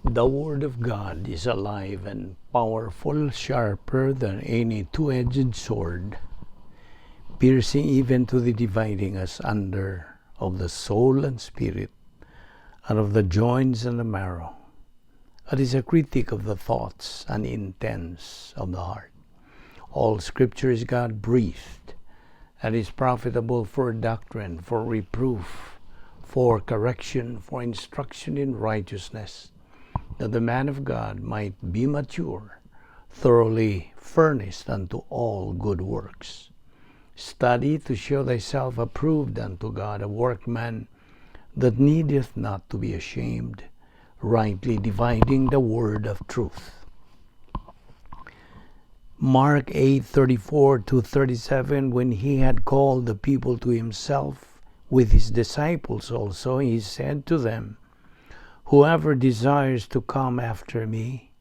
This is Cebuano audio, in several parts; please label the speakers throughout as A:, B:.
A: The Word of God is alive and powerful, sharper than any two-edged sword, piercing even to the dividing asunder of the soul and spirit, and of the joints and the marrow. It is a critic of the thoughts and intents of the heart. All Scripture is God breathed and is profitable for doctrine, for reproof, for correction, for instruction in righteousness, that the man of God might be mature, thoroughly furnished unto all good works. Study to show thyself approved unto God, a workman that needeth not to be ashamed, rightly dividing the word of truth. Mark 8:34 to 37. When he had called the people to himself with his disciples also, he said to them, "Whoever desires to come after me,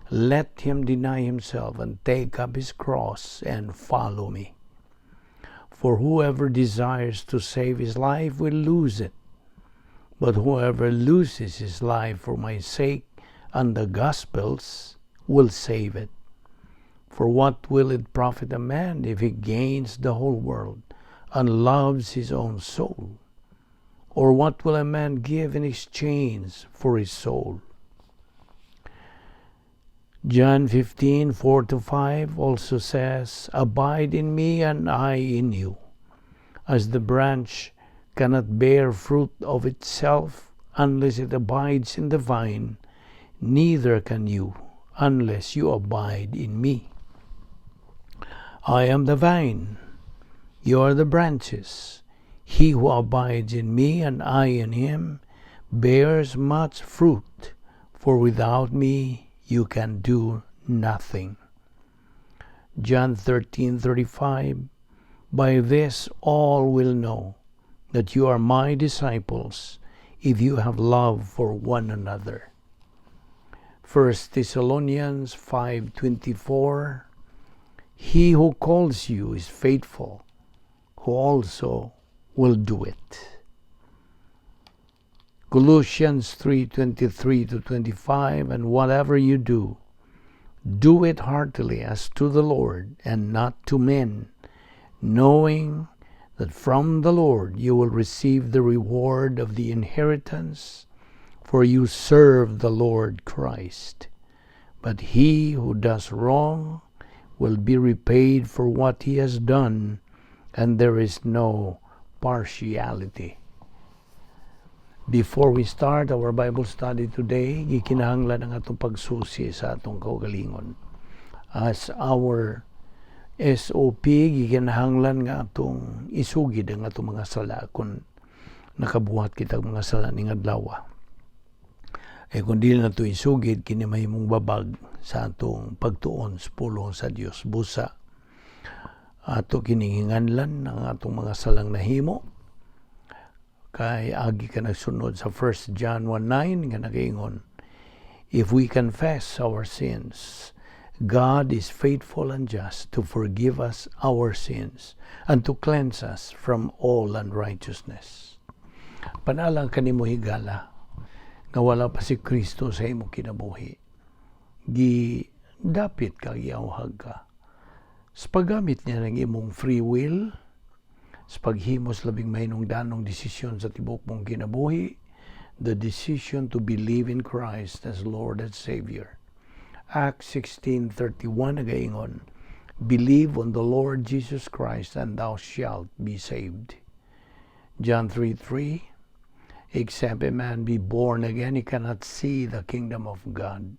A: let him deny himself and take up his cross and follow me. For whoever desires to save his life will lose it, but whoever loses his life for my sake and the gospel's will save it. For what will it profit a man if he gains the whole world and loves his own soul? Or what will a man give in exchange for his soul?" John 15:4 to 5 also says, "Abide in me and I in you. As the branch cannot bear fruit of itself unless it abides in the vine, neither can you unless you abide in me. I am the vine, you are the branches. He who abides in me and I in him bears much fruit, for without me you can do nothing." John 13:35. "By this all will know that you are my disciples, if you have love for one another." 1 Thessalonians 5:24. "He who calls you is faithful, who also will do it." Colossians 3:23 to 25. "And whatever you do, do it heartily as to the Lord and not to men, knowing that from the Lord you will receive the reward of the inheritance, for you serve the Lord Christ. But he who does wrong will be repaid for what he has done, and there is no partiality." Before we start our Bible study today, gikinahanglan ang atong pagsusi sa atong kaugalingon. As our SOP, gikinahanglan nga atong isugid ang atong mga sala kung nakabuhat kita mga sala ning adlaw. Eh kung dili nato isugid, kini mahimong babag sa atong pagtuon sa pulong sa Dios. Busa ato kining hinganlan ang atong mga salang nahimo kay agi ka nagsunod sa 1 John 1:9 nga nagaingon, "If we confess our sins, God is faithful and just to forgive us our sins and to cleanse us from all unrighteousness." Panalang kanimo, higala, nga wala pa si Kristo sa imong kinabuhi. Gi dapit ka, giawhag ka. Sa paggamit niya ng imong free will, sa paghimos labing mahinungdanong desisyon sa tibuok mong kinabuhi, the decision to believe in Christ as Lord and Savior. Acts 16:31 nagaingon, "Believe on the Lord Jesus Christ and thou shalt be saved." John 3:3. "Except a man be born again, he cannot see the kingdom of God."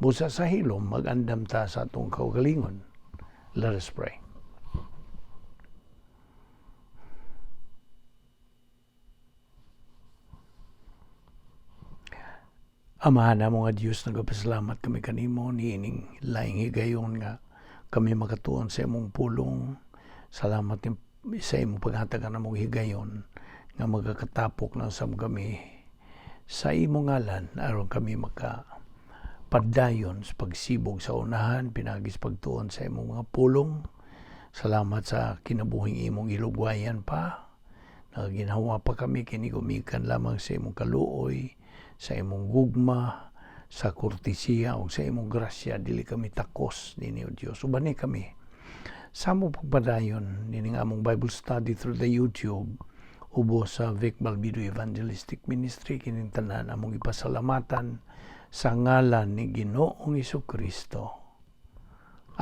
A: Busa sa hilom, mag-andam ta sa atong kaugalingon. Let us pray. Amahan namo nga Dios, nagapasalamat kami kanimo niining laing higayon nga kami makatuon sa imong pulong. Salamat sa imong paghatag namong higayon nga magakatapok na sab kami sa imong ngalan aron kami maka padayon sa pagsibog sa unahan pinaagi sa pagtuon sa imong mga pulong. Salamat sa kinabuhing imong ilugwayan pa. Nagaginhawa pa kami kini gumikan lamang sa imong kaluoy, sa imong gugma, Sa kortesiya o sa imong grasya, dili kami takos nini, O Dios. Ubani kami sa among pagpadayon nining among Bible study through the YouTube ubo sa Vic Balbido Evangelistic Ministry. Kining tanan among ipasalamatan sa ngalan ni Ginoong Kristo.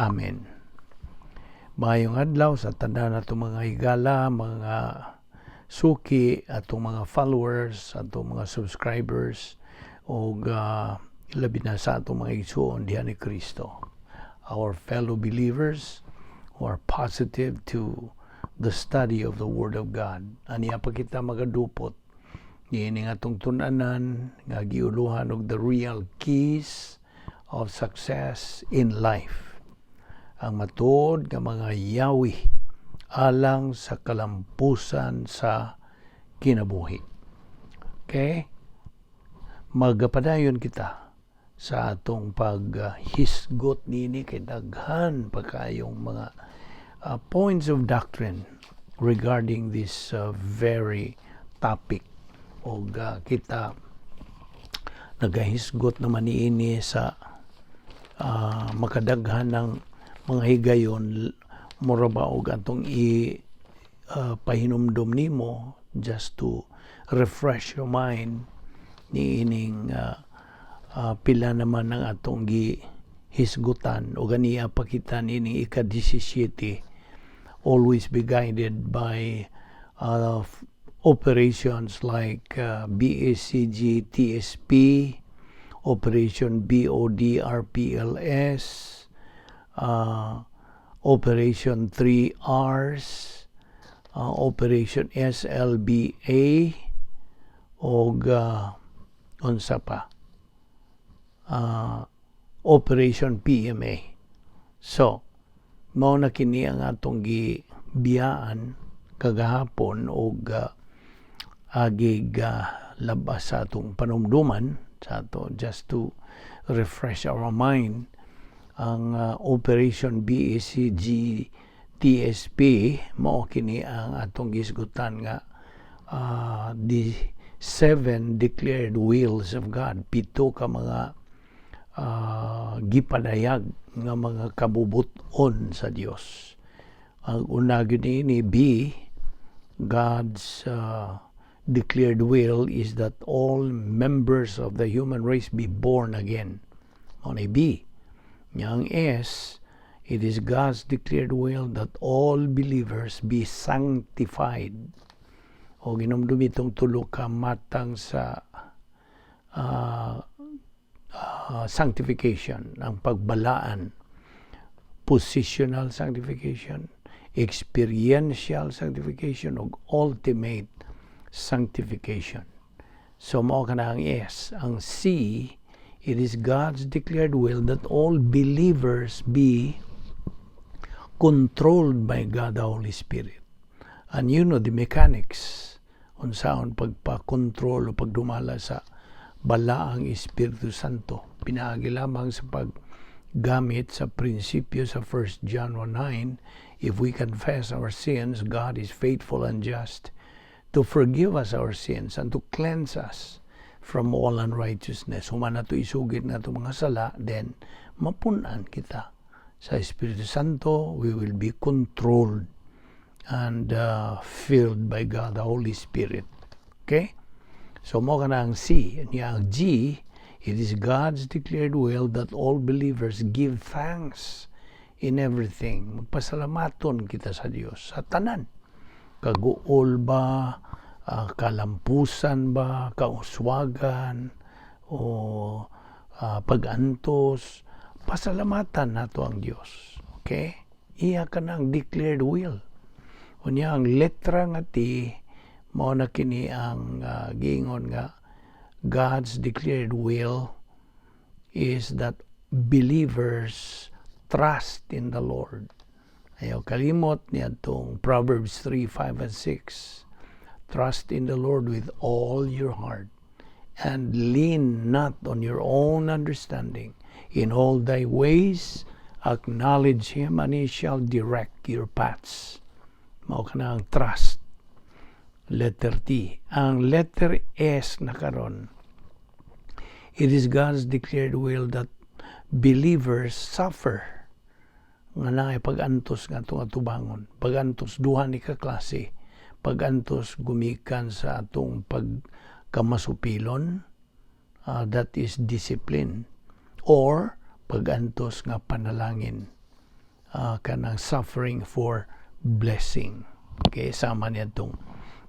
A: Amen. Maayong adlaw sa tanan atong mga higala, mga suki, atong mga followers, atong mga subscribers, ug labi na sa atong mga igsuon diha ni Kristo. Our fellow believers who are positive to the study of the Word of God. Aniya pa kita magadupot niini nga atong tun-anan nga giuluhan og the real keys of success in life. Ang matuod nga mga yawi alang sa kalampusan sa kinabuhi. Okay? Magapadayon kita sa atong paghisgot nini kay daghan pa kayong mga points of doctrine regarding this very topic, og kita nagahisgot naman niini sa makadaghan ng mga higayon. Mura ba og atong i pahinumdom nimo just to refresh your mind niining pila naman ang atong gihisgutan. O ganiya pa kita nining ika-17, always be guided by operations like BACG TSP, Operation BOD RPLS, Operation 3 Rs, Operation SLBA, og unsa pa, Operation PMA. So, mao na kini ang atong gibiyaan kagahapon og agig labas sa atong panumduman sa ato just to refresh our mind. Ang Operation BACG TSP, mao kini ang atong gisgutan nga the seven declared wills of God, pito ka mga gipadayag nga mga kabubuton sa Dios. Ang una gyud ni B, God's declared will is that all members of the human race be born again. Mao ni B. Nya ang S, it is God's declared will that all believers be sanctified. O hinumdumi itong tulo ka matang sa sanctification, ang pagbalaan, positional sanctification, experiential sanctification, ug ultimate sanctification. So mao kana ang S. Ang C, it is God's declared will that all believers be controlled by God the Holy Spirit. And you know the mechanics unsaon pagpa-control o pagdumala sa balaang Espiritu Santo. Pinaagi lamang sa paggamit sa prinsipyo sa 1 John 1:9, "If we confess our sins, God is faithful and just to forgive us our sins and to cleanse us from all unrighteousness." Human nato isugit nato mga sala, then mapun-an kita sa Espiritu Santo. We will be controlled and filled by God the Holy Spirit. Okay? So mao kana ang C. Niya ang G, it is God's declared will that all believers give thanks in everything. Magpasalamaton kita sa Dios sa tanan. Kaguol ba, kalampusan ba, kauswagan, o pag-antos, pasalamatan nato ang Dios. Okay? Iya ka ang declared will. Unya ang letra nga T, mao na kini ang giingon nga God's declared will is that believers trust in the Lord. Ayaw kalimot niadtong Proverbs 3, 5, and 6. "Trust in the Lord with all your heart and lean not on your own understanding. In all thy ways acknowledge Him and He shall direct your paths." Mao kana ang trust. Letter T. Ang letter S na karon. It is God's declared will that believers suffer, nga naay pag-antos nga atong atubangon. Pag-antos, duha ni ka klase. Pag-antos gumikan sa atong pagkamasupilon, that is discipline, or pag-antos nga panalangin, kanang suffering for blessing. Okay, sama niya itong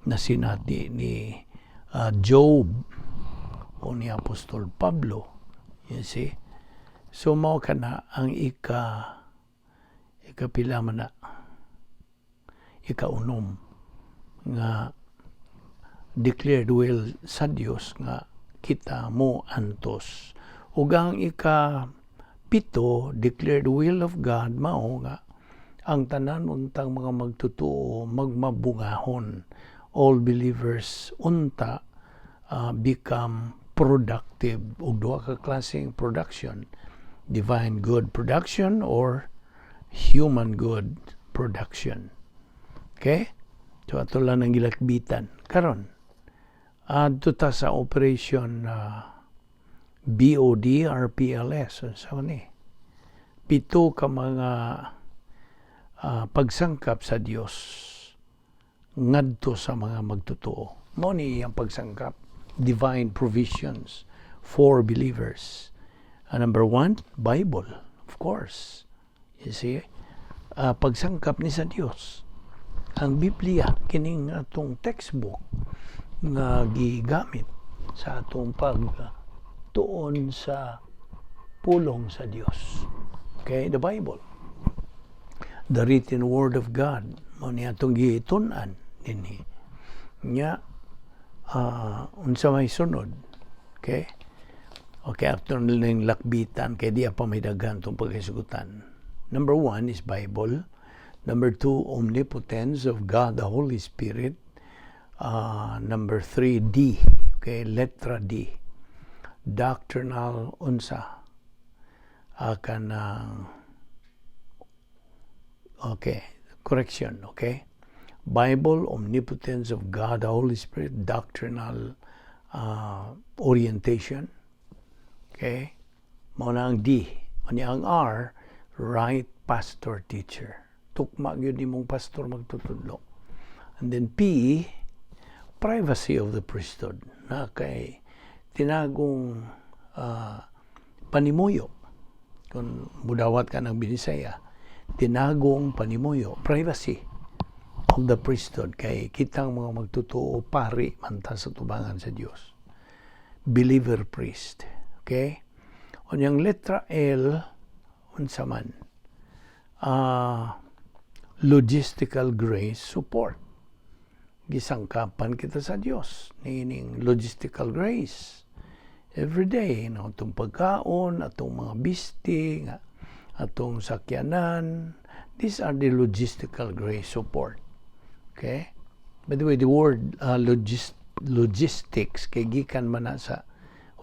A: nasinati ni Job o ni Apostol Pablo. You see? So mao kana ang ikapila man na, ikaunom nga declared will sa Dios nga kita mo antos. Ug ang ika-7 declared will of God mao nga ang tanan untang mga magtotoo magmabungahon. All believers unta become productive, ug duha ka klaseng production: divine good production or human good production. Okay, so ato lang ang gilakbitan karon. Adto ta sa operation BOD RPLS. Unsa man ni? 7 ka mga pagsangkap sa Dios ngadto sa mga magtotoo. Mao ni iyang pagsangkap, divine provisions for believers. Number one, Bible, of course. You see, pagsangkap ni sa Dios. Ang Biblia, kining atong textbook nga gigamit sa atong pagtuon sa pulong sa Dios. Okay, the Bible. The written word of God. Mao ni atong gitun-an dinhi. Nya unsa may sunod? Okay? Okay, after ning lakbitan kay di pa may daghan tong paghisgutan. Number one is Bible. Number two, omnipotence of God the Holy Spirit. Number three, D. Okay, letra D. Doctrinal unsa. Kanang, okay, correction, okay? Bible, omnipotence of God the Holy Spirit, doctrinal orientation. Okay? Mao na ang D. Unya ang R, right pastor teacher. Tukma gyud nimong pastor magtutudlo. And then P, privacy of the priesthood. Na kay tinagong panimuyo. Kung mudawat ka ng Binisaya, tinagong panimuyo, privacy of the priesthood, kay kitang mga magtotoo pari man ta sa tubangan sa Dios. Believer priest. Okay? Unyang letra L, unsa man? Logistical grace support. Gisangkapan kita sa Dios niining logistical grace. Every day, no, atong pagkaon, atong mga bisti, nga, atong sakyanan, these are the logistical grace support. Okay? By the way, the word logistics, kay gikan man na sa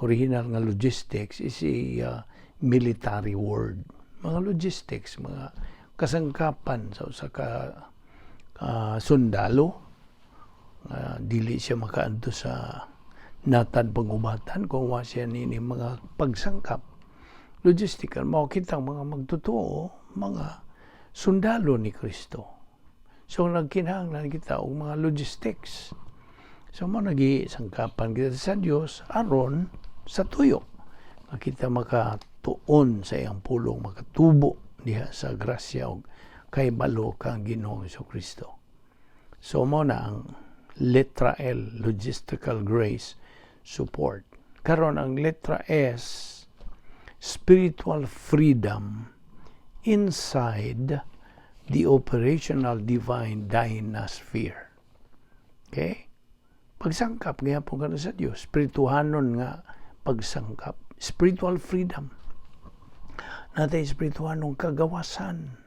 A: original nga logistics, is a military word. Mga logistics, mga kasangkapan sa usa ka sundalo, dili siya makaadto sa natad pangubatan kung wa siya nini mga pagsangkap logistical. Mao kitang mga magtotoo mga sundalo ni Kristo, so nagkinahanglan kita og mga logistics. So mao nagi sangkapan kita sa Dios aron sa tuyo nga kita makatuon sa iyang pulong, makatubo diha sa grasya og kahibalo kang Ginoong Kristo. So mao na ang letra L, logistical grace support. Karon ang letra S, spiritual freedom inside the operational divine dynasphere. Okay? Pagsangkap gihapon ka na sa Dios, spirituhanon nga pagsangkap, spiritual freedom. Natay espirituhanong kagawasan.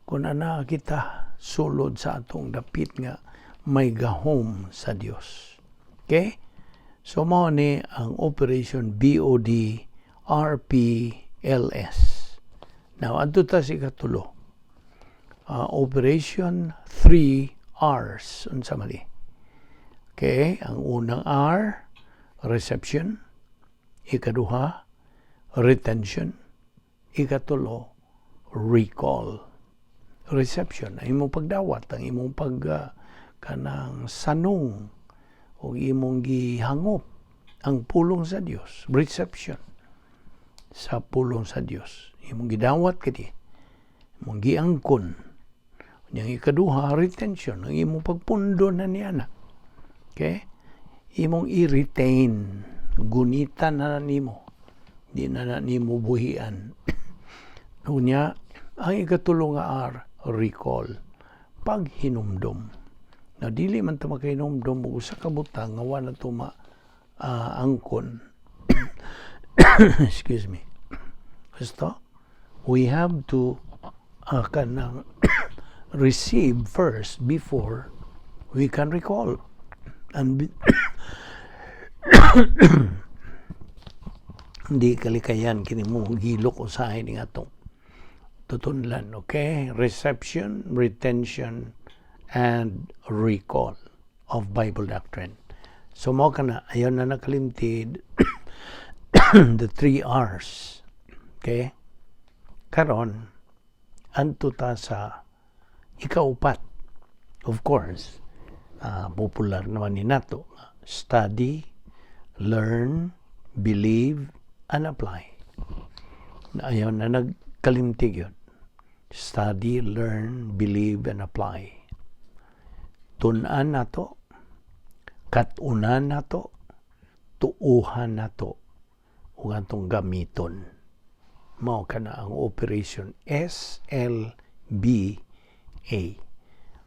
A: Kung ana kita sulod sa atong dapit nga may gahom sa Dios. Okay? So mao ni ang Operation BOD RPLS. Now, adto ta sa ikatulo. Operation 3 R's. Unsa man ni? Okay, ang unang R, reception. Ikaduha, retention. Ikatulo, recall. Reception, ang imong pagdawat, ang imong pag kanang sanong o imong gihangop ang pulong sa Dios. Reception sa pulong sa Dios. Imong gidawat kadi. Imong giangkon. Yang ikaduha, retention, ang imong pagpundo na niya na. Okay? Imong i-retain. Gunitan na nimo. Di na na nimo buhian. Unya, ang ikatulo nga R, recall. Paghinumdom. Na dili man ta makahinumdom og usa ka butang nga wa na to ma angkon. Excuse me. Gusto? We have to kanang receive first before we can recall. And hindi kalikayan kini mo gilok usahay ni atong tutunlan. Okay? Reception, retention, and recall of Bible doctrine. So mao kana, ayaw na nakalimtid the three R's. Okay? Karon, anto ta sa ikaupat. Of course, popular naman ni nato. Study, learn, believe, and apply. Ayaw na nagkalimtig yun. Study, learn, believe, and apply. Tun-an nato, kat-unan nato, tuuhan nato, ug atong gamiton. Mao kana ang Operation SLBA.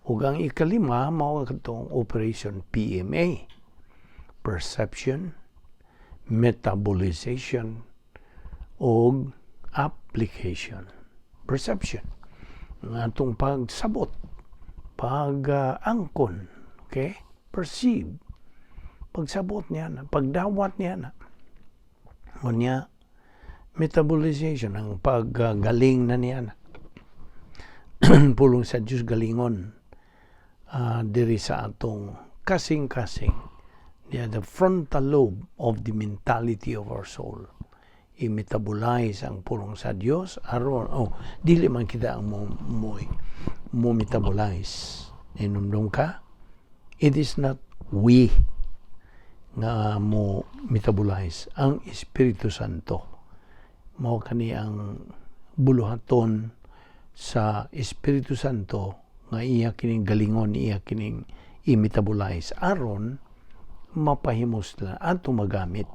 A: Ug ang ikalima mao katong Operation PMA. Perception, metabolization, ug application. Perception. Ang atong pagsabot, pag-angkon, okay? Perceive. Pagsabot niya na, pagdawat niya na. Unya, metabolization, ang paggaling na niya na. Pulong sa Diyos galingon diri sa atong kasing-kasing. Yeah, the frontal lobe of the mentality of our soul. I-metabolize ang pulong sa Dios aron, oh, dili man kita ang mo metabolize. Inumdum ka, it is not we nga mo metabolize, ang Espiritu Santo. Mao kani ang buluhaton sa Espiritu Santo nga iya kining galingon, iya kining i-metabolize aron mapahimos na ato magamit.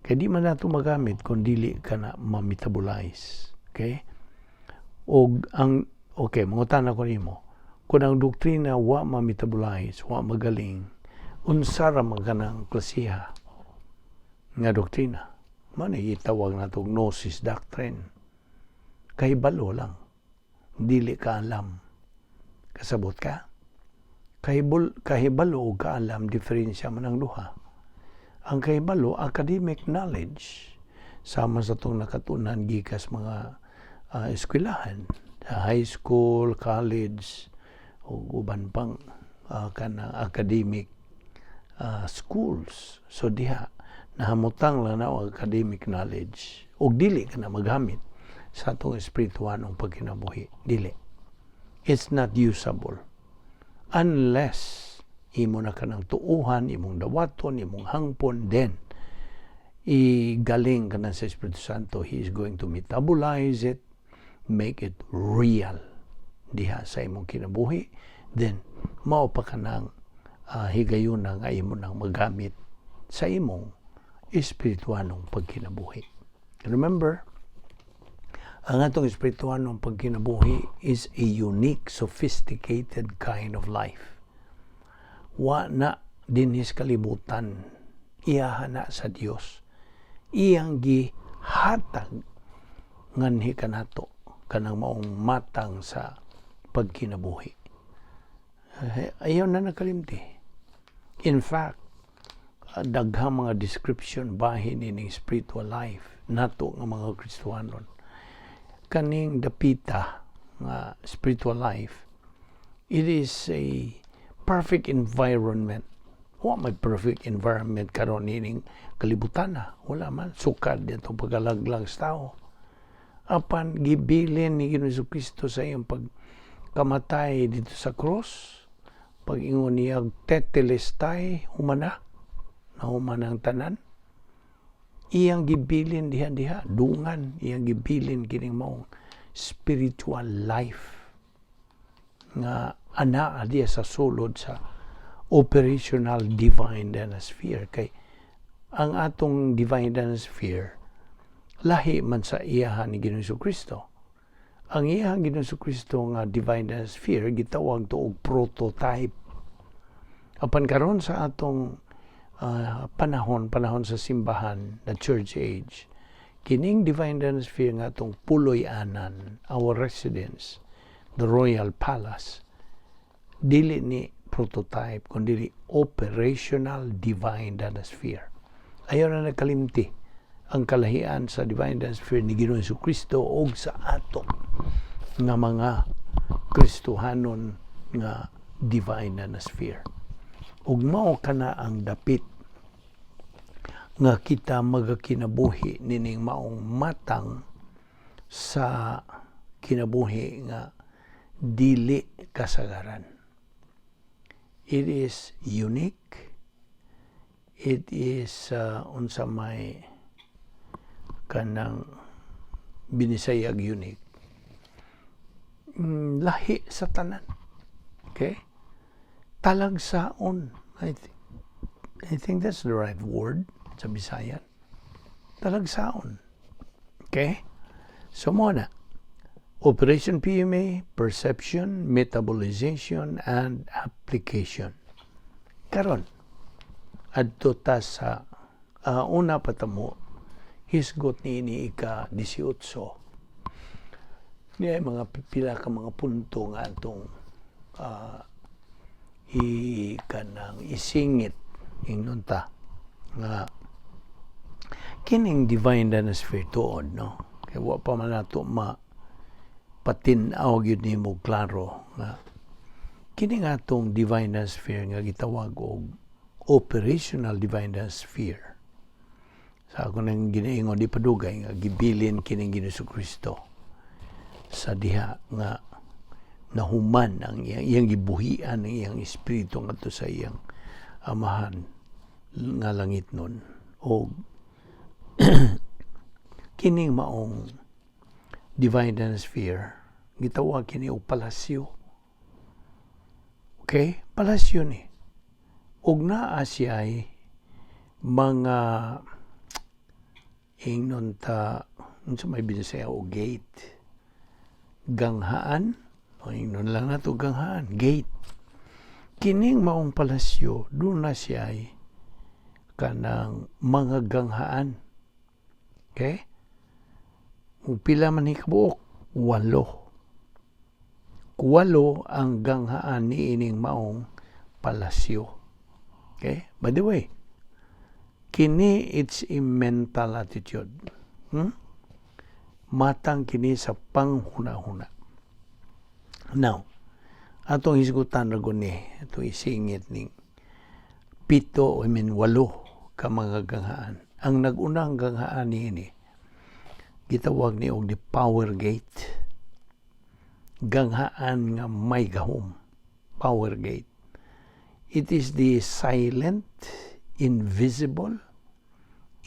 A: Kay di man nato magamit kung dili ka na ma-metabolize. Okay? Og ang, okay, mangutana ko nimo. Kung ang doktrina wa ma-metabolize, wa magaling, unsa ra man kanang klasiha nga doktrina? Man itawag nato gnosis doctrine. Kahibalo lang. Dili ka alam. Kasabot ka? Kahibalo o kaalam, diferensya man ang duha. Ang kahibalo, academic knowledge. Sama sa itong nakatunan gikas mga eskwelahan, sa high school, college, o uban pang kanang academic schools. So diha, nahamutang lang na og academic knowledge. Og dili ka na magamit sa atong espirituanong pagkinabuhi. Dili. It's not usable. Unless imo na kanang tuuhan, imong dawaton, imong hangpon, then igaling ka na sa Espiritu Santo. He is going to metabolize it, make it real diha sa imong kinabuhi. Then, mao pa ka ng higayuna nga imo nang magamit sa imong espirituanong pagkinabuhi. Remember, ang atong espirituanong pagkinabuhi is a unique, sophisticated kind of life. Wa na dinhis kalibutan, iyaha na sa Dios. Iyang gihatag nganhi kanato kanang maong matang sa pagkinabuhi. Ayaw na nakalimti. In fact, daghang mga description bahin ining spiritual life nato nga mga Kristohanon. Kaning dapita nga spiritual life, it is a perfect environment. Wa may perfect environment karon nining kalibutan na. Wala man sukad dito pagkalaglag sa tao. Apan gibilin ni Ginoong Kristo sa iyang pagkamatay dito sa cross. Pag ingon niya, "Tetelestai," humana, nahuman ang tanan. Iyang gibilin diha diha, dungan, iyang gibilin kining maong spiritual life nga anaa diya sa sulod sa operational divine sphere, kay ang atong divine sphere lahi man sa iyahan ni Ginoong Kristo. Ang iyahang Ginoong Kristo nga divine sphere gitawag to og prototype. Apan karon sa atong panahon, panahon sa simbahan, the church age, kining divine sphere nga atong puloy-anan, our residence, the royal palace, dili ni prototype kundi operational divine sphere. Ayaw na nagkalimti ang kalahian sa divine sphere ni Ginoong Kristo og sa ato nga mga Kristohanon nga divine na sphere. Ug mao kana ang dapit nga kita magakinabuhi nining maong matang sa kinabuhi nga dili kasagaran. It is unique. It is unsa may kanang binisayag unique. Lahi sa tanan. Okay? Talagsaon. I think that's the right word sa Bisayan. Talagsaon. Okay? So mao na. Operation PMA, perception, metabolization, and application. Karon, adto ta sa una pa tamo, hisgot ni ini ika 18. Niya mga pipila ka mga punto nga atong i kanang isingit, ingnon ta nga kining divine sphere tuod, no, kay wa pa man nato ma patin-aw gyud nimo klaro nga kini nga atong divine sphere nga gitawag og operational divine sphere sa ako nang ginaingon di padugay nga gibilin kining Ginoong Kristo sa diha nga nahuman ang iyang gibuhian ang iyang espiritu ngadto sa iyang Amahan nga langit nun. Og kining maong divine sphere gitawag kini og palasyo. Okay, palasyo ni, ug naa siya mga, ingnon ta, unsa may Binisaya og gate, ganghaan, o ingnon lang nato ganghaan, gate. Kining maong palasyo duna siya kanang mga ganghaan. Okay, ug pila man ni kabuok? Walo. Walo ang ganghaan ni ining maong palasyo. Okay, by the way, kini it's a mental attitude. Matang kini sa panghuna-huna. Now, atong hisgutan ra ni, atong isingit ning pito, I mean walo ka mga ganghaan. Ang nag-unang ganghaan niini gitawag ni og the power gate. Ganghaan nga may gahom. Power gate. It is the silent, invisible,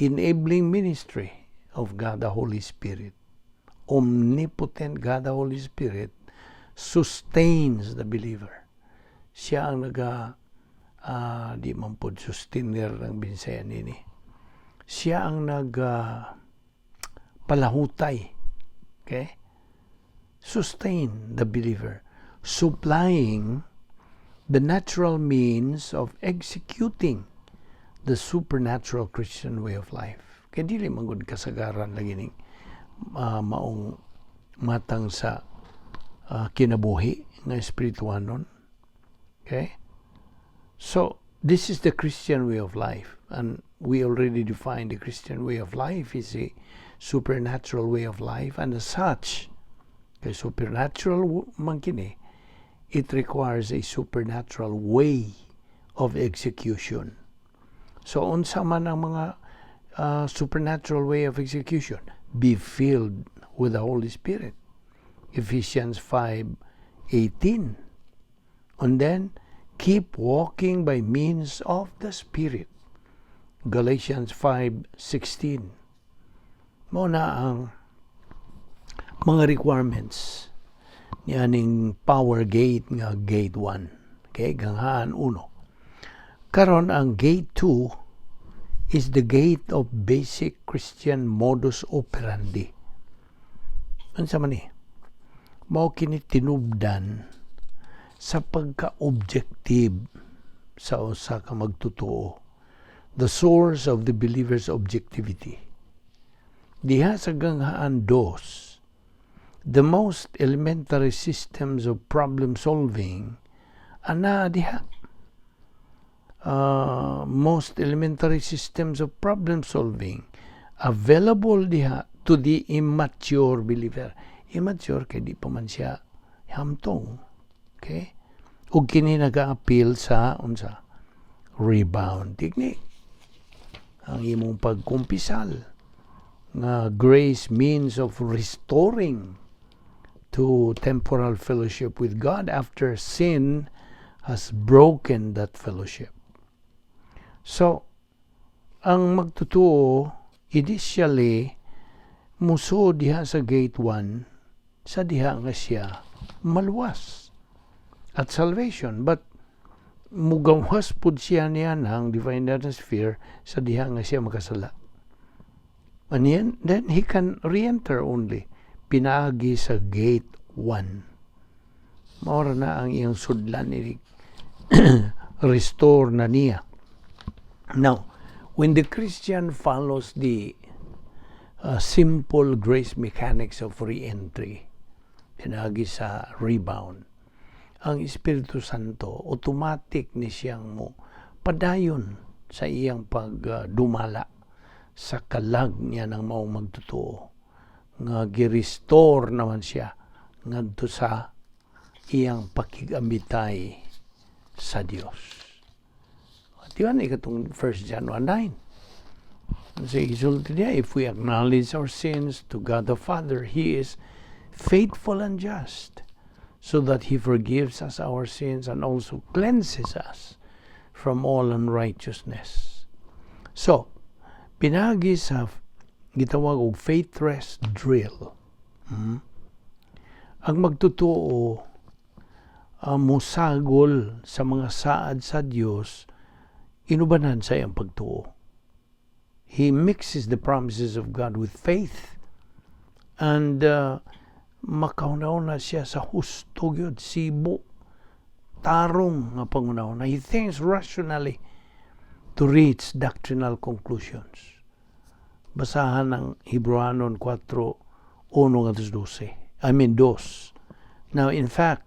A: enabling ministry of God the Holy Spirit. Omnipotent God the Holy Spirit sustains the believer. Siya ang naga di man pod sustainer ng Binsaya nini. Siya ang nag palahutay. Okay? Sustain the believer, supplying the natural means of executing the supernatural Christian way of life. Kaya dili man gud kasagaran lagi ning maong matang sa kinabuhi nga espirituanon. Okay? So, this is the Christian way of life. And we already defined the Christian way of life is a supernatural way of life. And as such, kay supernatural man kini, it requires a supernatural way of execution. So unsa man ang mga supernatural way of execution? Be filled with the Holy Spirit. Ephesians 5:18. And then keep walking by means of the Spirit. Galatians 5:16. Mao na ang mga requirements nianing power gate nga gate 1. Okay, ganghaan 1. Karon, ang gate 2 is the gate of basic Christian modus operandi. Unsa man ni? Mao kini tinubdan sa pagka-objective sa usa ka magtotoo. The source of the believer's objectivity. Diha sa ganghaan dos, the most elementary systems of problem solving ana diha. Most elementary systems of problem solving available diha to the immature believer. Immature kay di pa man siya hamtong. Okay? Ug kini nag-appeal sa unsa? Rebound technique. Ang imong pagkumpisal nga grace means of restoring to temporal fellowship with God after sin has broken that fellowship. So, ang magtotoo initially musuod diha sa gate 1 sa diha nga siya maluwas at salvation, but mugawas pud siya niya ng divine atmosphere sa diha nga siya makasala, and then he can re-enter only pinaagi sa gate 1. Mao na ang iyang sudlan ni restore na niya. Now, when the Christian follows the simple grace mechanics of re-entry, pinaagi sa rebound, ang Espiritu Santo automatic ni siyang mo padayon sa iyang pagdumala sa kalag niya ng maong magtotoo nga gi-restore naman siya ngadto sa iyang pakig-amitay sa Dios. Di ba ni katong 1 John 1:9? Sa isulti niya, if we acknowledge our sins to God the Father, He is faithful and just, so that He forgives us our sins and also cleanses us from all unrighteousness. So, pinaagi sa gitawag og faith rest drill. Ang magtotoo musagol sa mga saad sa Dios inubanan sa iyang pagtuo. He mixes the promises of God with faith and makahuna siya sa husto gyud, sibo, tarong nga panghunahuna. He thinks rationally to reach doctrinal conclusions. Basahan ang Hebreohanon 4, 1 ngadto 12. I mean, 2. Now, in fact,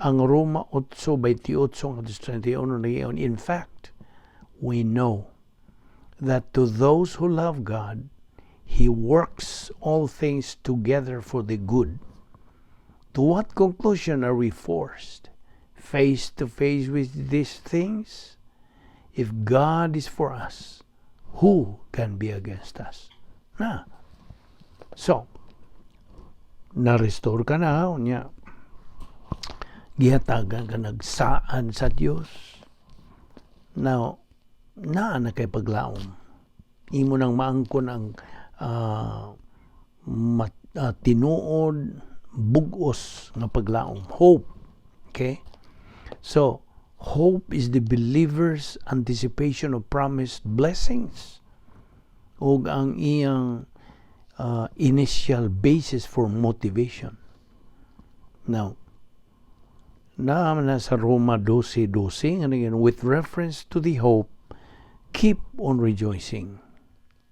A: ang Roma 8, 28 ngadto 31 nag in fact, we know that to those who love God, He works all things together for the good. To what conclusion are we forced? Face to face with these things? If God is for us, who can be against us? Na. So, na-restore ka na, unya, gihatagan ka nag saad sa Dios. Now, naa na kay paglaom. Imo nang maangkon ang tinuod bugos nga paglaom, hope. Okay? So, hope is the believer's anticipation of promised blessings ug ang iyang initial basis for motivation. Now, naa na sa Roma 12:12 and again, with reference to the hope, keep on rejoicing.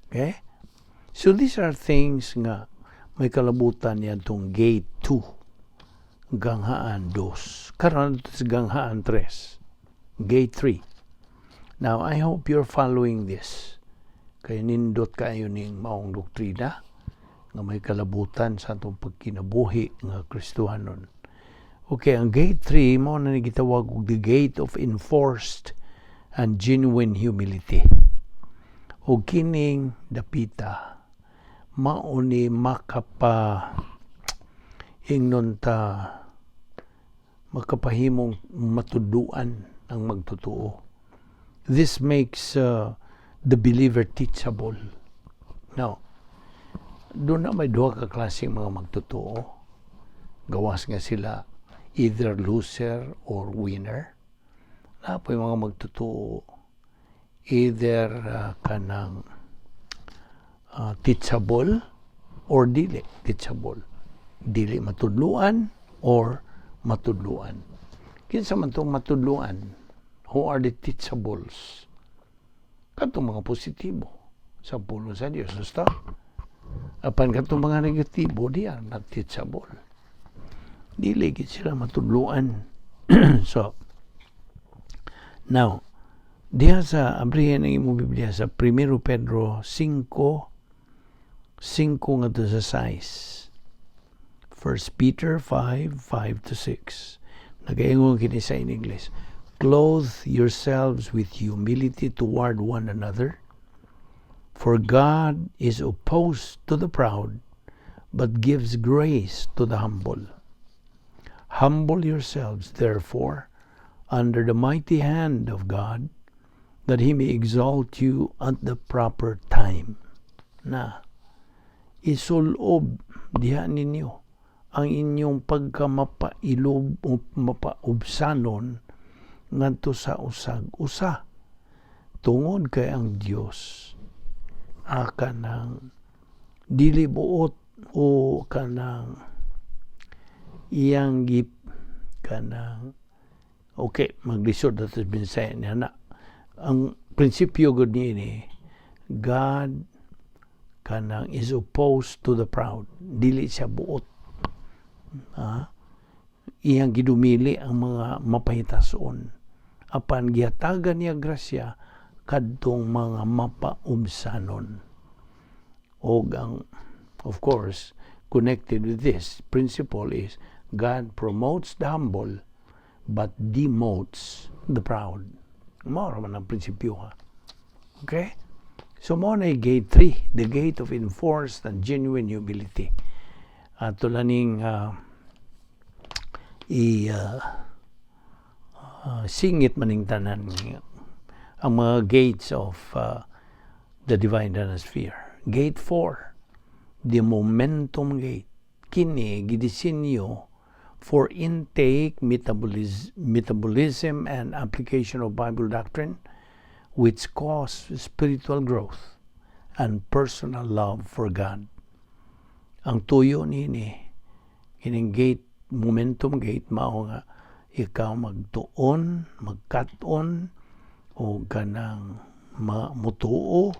A: Okay? So these are things nga may kalabutan niya itong gate 2, ganghaan 2. Karon sa ganghaan 3, gate 3. Now, I hope you're following this. Kay nindot kayo ning maong doktrina nga may kalabutan sa atong pagkinabuhi nga Kristohanon. Okay, ang gate 3 mao na ni gitawag og the gate of enforced and genuine humility. O kining dapita mao ni makapa ingnon ta makapahimong matuduan ang magtotoo. This makes the believer teachable. Now, duna may duha ka klaseng mga magtotoo. Gawas nga sila either loser or winner. Naa poy mga magtotoo either kanang teachable or dili teachable. Dili matudluan or matudluan. Kinsa man tong matudluan? Who are the teachables? Katong mga positibo sa pulong sa Dios. Basta. Apan katong mga negatibo, they are not teachable. Dili gid sila matudluan. So, now, diha sa abrihin ang imong Biblia sa 1 Pedro 5, 5 ngadto sa 6. 1 Peter 5, 5 to 6. Nagaingon kini sa in English. "Clothe yourselves with humility toward one another, for God is opposed to the proud, but gives grace to the humble. Humble yourselves, therefore, under the mighty hand of God, that He may exalt you at the proper time." Na, isulob diha ninyo ang inyong pagkamapailob o mapaubsanon ngadto sa usag usa tungod kay ang Dios kanang dili buot o kanang iyang gip kanang, okay, maglisod na sa Bisaya niya na ang prinsipyo gud niini, God kanang is opposed to the proud. Dili siya buot, ha? Iyang gidumili ang mga mapahitason apan gihatagan niya grasya kadtong mga mapaubsanon. Og ang, of course, connected with this principle is God promotes the humble but demotes the proud. Mao ra man ang prinsipyo, ha. Okay, so mao na gate 3, the gate of enforced and genuine humility. Ato laning i singit maning tanan ang mga gates of the divine sphere. Gate 4, the momentum gate. Kini gidisenyo for intake, metabolism, and application of Bible doctrine, which cause spiritual growth and personal love for God. Ang tuyo nini, kining gate, momentum gate, mao nga ikaw magtuon, magkat-on, o kanang mutuo,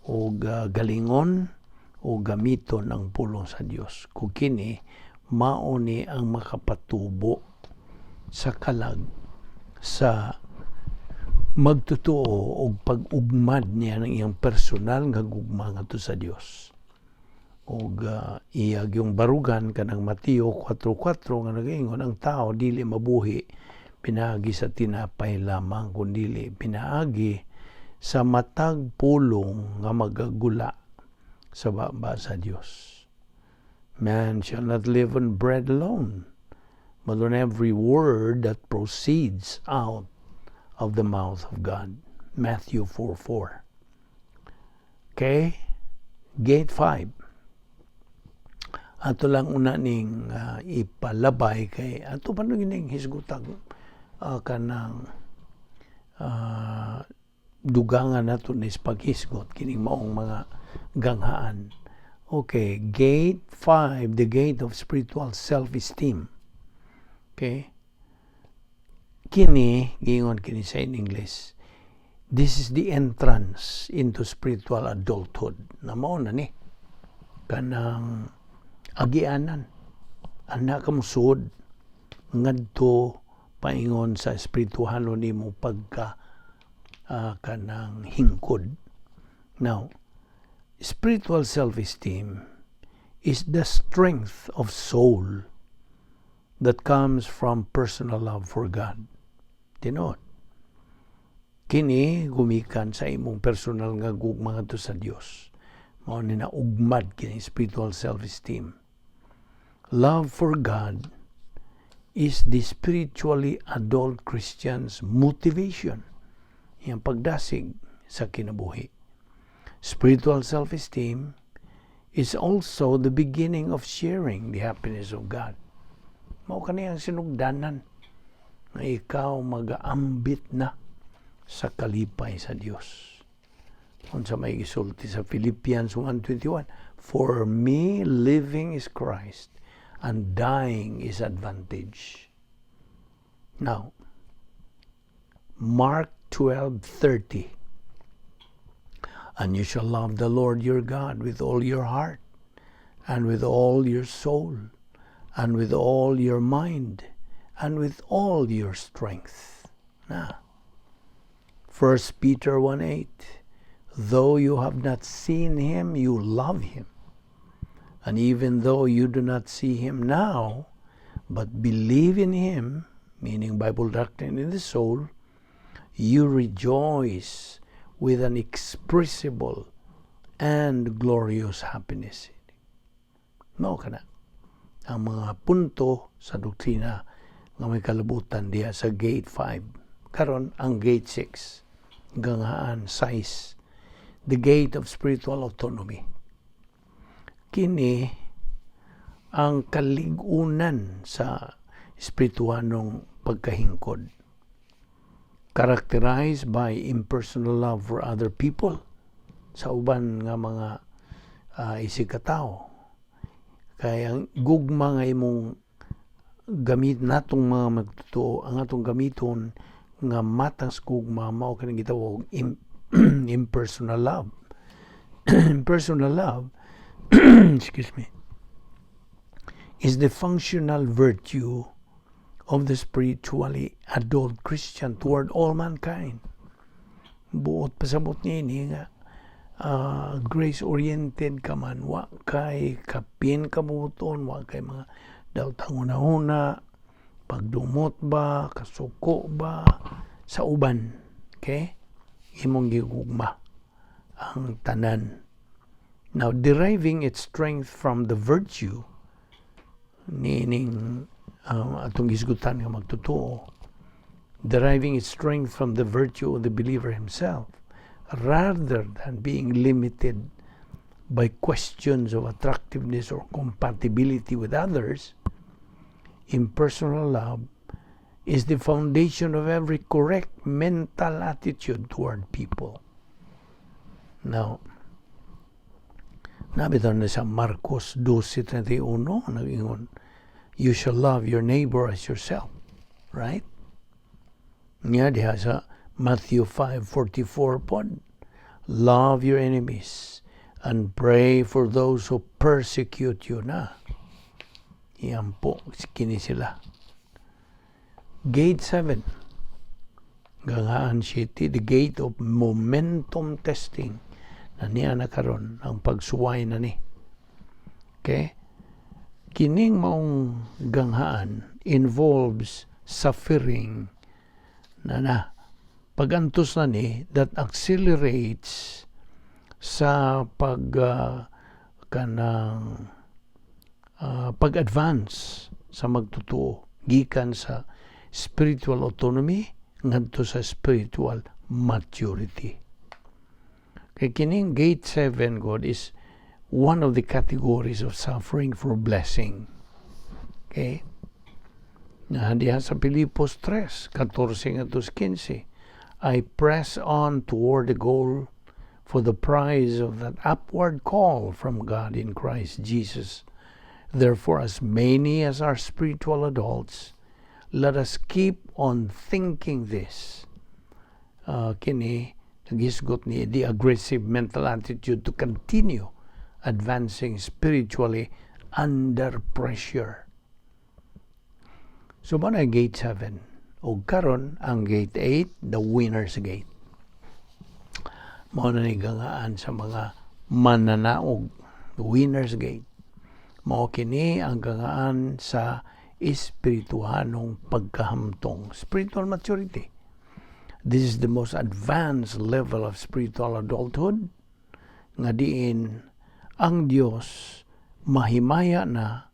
A: o galingon, o gamiton ang pulong sa Dios. Kung kini, mao ni ang makapatubo sa kalag sa magtotoo og pag-ugmad niya ng iyang personal nga gugma ngadto sa Dios. Og iya yung barugan kanang Mateo 4:4 nga nagaingon ang tao dili mabuhi pinaagi sa tinapay lamang kundili pinaagi sa matag pulong nga magagula sa baba sa Dios. "Man shall not live on bread alone, but on every word that proceeds out of the mouth of God." Matthew 4:4. Okay? Gate 5. Ato lang una ning ipalabay kay ato pa ning hisgutag kanang dugangan nato ni paghisgot kining maong mga ganghaan. Okay, gate 5, the gate of spiritual self-esteem. Okay? Kini, giingon kini sa in English, this is the entrance into spiritual adulthood. Na mao na ni. Kanang agianan. Ana ka mosuod ngadto paingon sa espirituhano nimo pagka kanang hingkod. Now, spiritual self-esteem is the strength of soul that comes from personal love for God. Tinuod. Kini gumikan sa imong personal nga gugma ngadto sa Dios. Mao ni na ugmad kini spiritual self-esteem. Love for God is the spiritually adult Christian's motivation. Iyang pagdasig sa kinabuhi. Spiritual self-esteem is also the beginning of sharing the happiness of God. Mao kani ang sinugdanan nga ikaw magaambit na sa kalipay sa Dios. Unsa may gisulti sa Philippians 1:21, "For me living is Christ and dying is advantage." Now, Mark 12:30. "And you shall love the Lord your God with all your heart and with all your soul and with all your mind and with all your strength." Na. 1 Peter 1:8. "Though you have not seen him, you love him. And even though you do not see him now, but believe in him," meaning Bible doctrine in the soul, "you rejoice with an inexpressible and glorious happiness." Mao kana ang mga punto sa doktrina nga may kalabutan diha sa gate 5. Karon ang gate 6, ganghaan 6, the gate of spiritual autonomy. Kini ang kaligunan sa espirituanong pagkahingkod. Characterized by impersonal love for other people, sa uban nga mga isig katao. Kay ang gugma nga imong gamit natong mga magtotoo, ang atong gamiton nga matang sa gugma mao kaning gitawag impersonal love. Impersonal love, excuse me, is the functional virtue of the spiritually adult Christian toward all mankind. Buot pasabot niini nga grace-oriented ka man, wa kay kapin kabuoton, wa kay mga daotang hunahuna, pagdumot ba, kasuko ba, sa uban. Okay? Imong gigugma ang tanan. Now, deriving its strength from the virtue niining atong gisgutan nga magtotoo, deriving its strength from the virtue of the believer himself, rather than being limited by questions of attractiveness or compatibility with others, impersonal love is the foundation of every correct mental attitude toward people. Now, naa bitaw na sa Marcos 12:31, nag-ingon, "You shall love your neighbor as yourself." Right? Nga diha sa Matthew 5:44 pod, "Love your enemies and pray for those who persecute you" na. Iyan po, kini sila. Gate 7, Ganghaan City, the gate of momentum testing na niya na karon ang pagsuway na ni. Okay? Kining maong ganghaan involves suffering na na pagantos na ni that accelerates sa pag kanang pag-advance sa magtotoo gikan sa spiritual autonomy ngadto sa spiritual maturity. Kay kining gate 7 God is one of the categories of suffering for blessing. Okay? Na diha sa Filipos 3:14 ngadto 15, "I press on toward the goal for the prize of that upward call from God in Christ Jesus. Therefore, as many as are spiritual adults, let us keep on thinking this." Kini, nagisgot ni the aggressive mental attitude to continue advancing spiritually under pressure. So, mao na gate 7? O karon ang gate 8, the winner's gate. Mao na ni ganghaan sa mga mananaog, the winner's gate. Mao kini ang ganghaan sa espirituhanong pagkahamtong, spiritual maturity. This is the most advanced level of spiritual adulthood nga diin ang Dios mahimaya na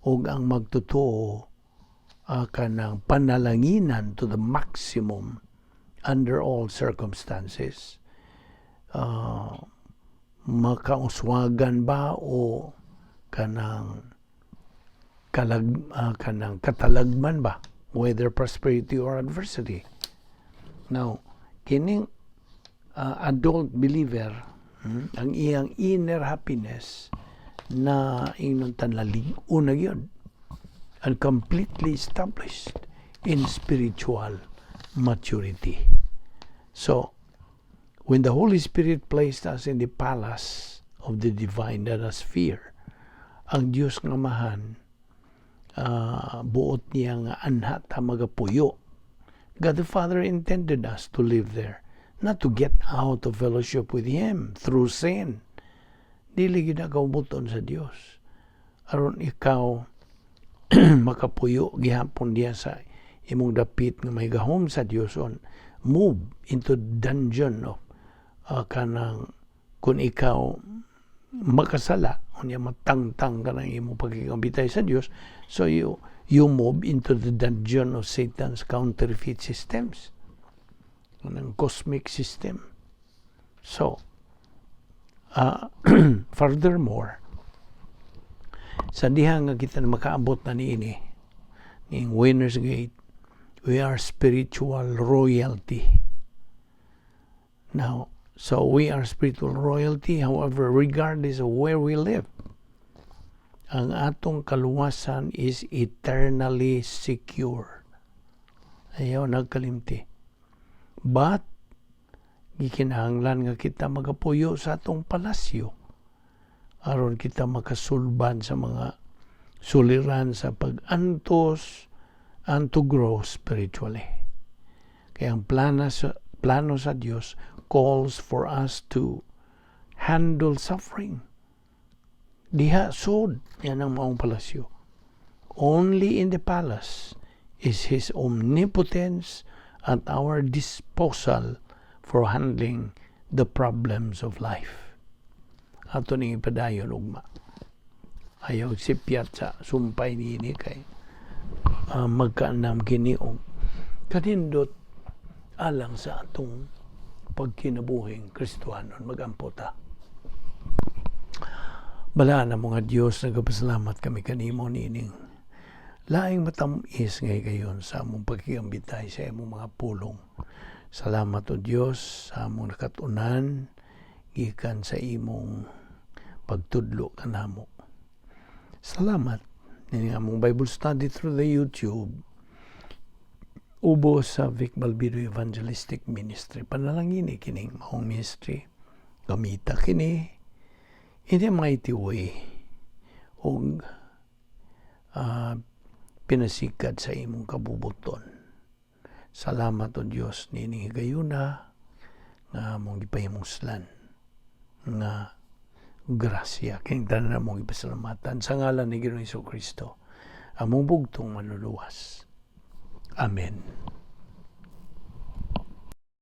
A: ug ang magtotoo kanang panalanginan to the maximum under all circumstances. Makauswagan ba o kanang kalag kanang katalagman ba, whether prosperity or adversity. Now, kining adult believer, ang iyang inner happiness na ingnon tanlalig-on na gyud and completely established in spiritual maturity. So when the Holy Spirit placed us in the palace of the divine sphere, ang Dios nga Amahan, buot niya nga anha ta magapuyo. God the Father intended us to live there, not to get out of fellowship with Him through sin. Dili gyud kaubuton sa Dios. Aron ikaw makapuyo gihapon diya sa imong dapit nga may gahom sa Dios on move into dungeon of kanang kung ikaw makasala, unya matangtang ka ng imong pagkikambitay sa Dios, so you move into the dungeon of Satan's counterfeit systems, ng cosmic system. So furthermore, sa diha nga kita na makaabot na niini ning Winner's Gate, we are spiritual royalty now. So we are spiritual royalty, however, regardless of where we live. Ang atong kaluwasan is eternally secure. Ayaw nagkalimti. But gikinahanglan nga kita magapuyo sa atong palasyo aron kita makasulban sa mga suliran sa pag-antos and to grow spiritually. Kaya ang plano sa Dios calls for us to handle suffering. Diha sud, yan ang maong palasyo. Only in the palace is His omnipotence at our disposal for handling the problems of life. Ato ning ipadayon ugma. Ayaw sipyat sa sumpay niini kay magkaanam kini og kanindot alang sa atong pagkinabuhing Kristohanon. Magampo ta. Balaan na mga Diyos, nagpasalamat kami kanimo niining laing matamis ngay gayon sa among pagkikambitay sa imong mga pulong. Salamat, O Diyos, sa among nakatunan gikan sa imong pagtudlo kanamo. Salamat nining among Bible study through the YouTube ubos sa Vic Balbido Evangelistic Ministry. Panalangin kining maong ministry. Gamita kini in a mighty way ug pinasikat sa imong kabubuton. Salamat, O Dios, nining higayuna nga among gipahimuslan nga grasya. Kining tanan among ipasalamatan sa ngalan ni Ginoong Kristo, among bugtong Manluluwas. Amen.